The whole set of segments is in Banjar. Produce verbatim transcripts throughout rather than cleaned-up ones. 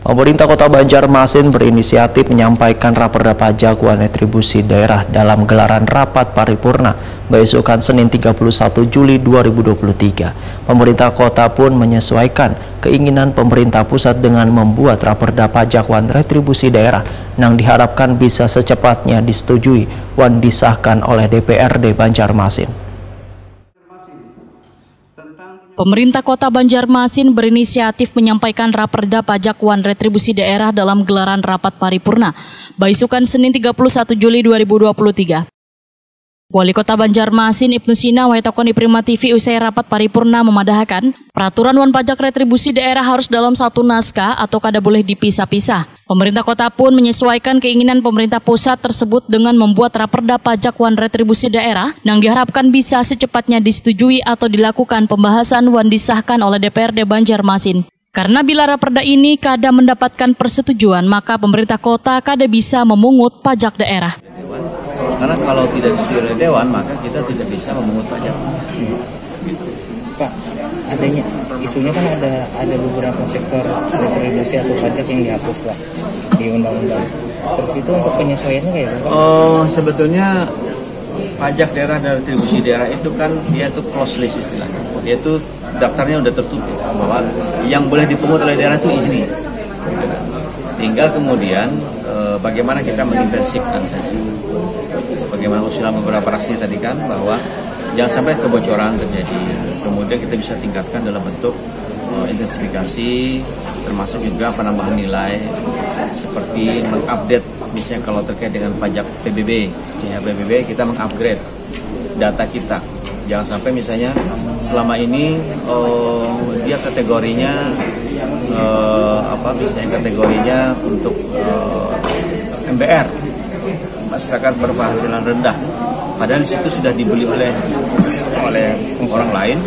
Pemerintah Kota Banjarmasin berinisiatif menyampaikan raperda pajak wan retribusi daerah dalam gelaran rapat paripurna baisukan Senin tiga puluh satu Juli dua ribu dua puluh tiga. Pemerintah kota pun menyesuaikan keinginan pemerintah pusat dengan membuat raperda pajak wan retribusi daerah nang diharapkan bisa secepatnya disetujui wan disahkan oleh D P R D Banjarmasin. Pemerintah Kota Banjarmasin berinisiatif menyampaikan raperda pajak wan retribusi daerah dalam gelaran rapat paripurna baisukan Senin tiga puluh satu Juli dua ribu dua puluh tiga. Wali Kota Banjarmasin Ibnu Sina wayah takoni Prima T V usai rapat paripurna memadahakan, peraturan wan pajak retribusi daerah harus dalam satu naskah atau kada boleh dipisah-pisah. Pemerintah kota pun menyesuaikan keinginan pemerintah pusat tersebut dengan membuat raperda pajak wan retribusi daerah yang diharapkan bisa secepatnya disetujui atau dilakukan pembahasan wan disahkan oleh D P R D Banjarmasin. Karena bila raperda ini kada mendapatkan persetujuan, maka pemerintah kota kada bisa memungut pajak daerah. Karena kalau tidak disetujui oleh dewan, maka kita tidak bisa memungut pajak. Pak, adanya isunya kan ada ada beberapa sektor retribusi atau pajak yang dihapus, Pak, di undang-undang. Terus itu untuk penyesuaiannya kayak apa, Pak? Oh, sebetulnya pajak daerah dan retribusi daerah itu kan dia tuh close list istilahnya. Dia tuh daftarnya udah tertutup bahwa yang boleh dipungut oleh daerah itu ini. Tinggal kemudian eh, bagaimana kita mengintensifkan saja. Sebagaimana usulan beberapa fraksi tadi kan bahwa jangan sampai kebocoran terjadi. Kemudian kita bisa tingkatkan dalam bentuk eh, intensifikasi, termasuk juga penambahan nilai seperti mengupdate misalnya kalau terkait dengan pajak P B B, ya P B B kita mengupgrade data kita. Jangan sampai misalnya selama ini eh, dia kategorinya eh, apa misalnya kategorinya untuk eh, M B R, masyarakat berpenghasilan rendah. Padahal di situ sudah dibeli oleh oleh orang lain,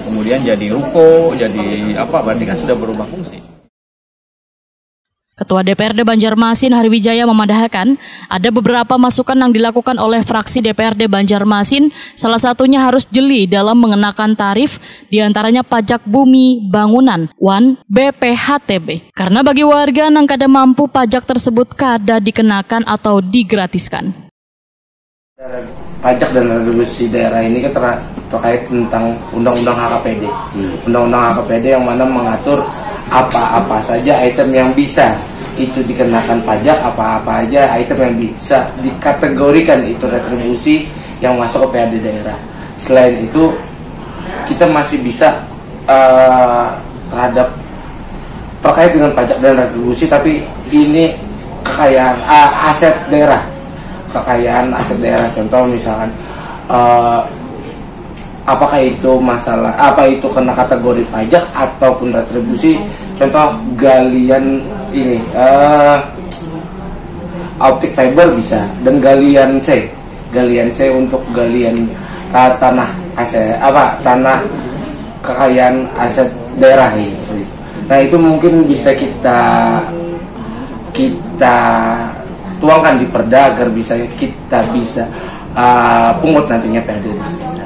kemudian jadi ruko, jadi apa, berarti kan sudah berubah fungsi. Ketua D P R D Banjarmasin Hari Wijaya memadahakan, ada beberapa masukan yang dilakukan oleh fraksi D P R D Banjarmasin, salah satunya harus jeli dalam mengenakan tarif, diantaranya pajak bumi, bangunan, wan B P H T B. Karena bagi warga nang kada mampu, pajak tersebut kada dikenakan atau digratiskan. Pajak dan retribusi daerah ini kan ter- terkait tentang undang-undang H K P D. Undang-undang H K P D yang mana mengatur apa-apa saja item yang bisa itu dikenakan pajak, apa-apa aja item yang bisa dikategorikan itu retribusi yang masuk ke P A D daerah. Selain itu, kita masih bisa eh, terhadap terkait dengan pajak dan retribusi, tapi ini kekayaan ah, aset daerah, kekayaan aset daerah. Contoh misalkan eh, apakah itu masalah apa itu kena kategori pajak ataupun retribusi? Contoh galian ini eh, optic fiber bisa dan galian C, galian C untuk galian uh, tanah aset apa tanah kekayaan aset daerah gitu. Nah, itu mungkin bisa kita kita tuangkan di perda agar bisa kita bisa uh, pungut nantinya P A D di sini.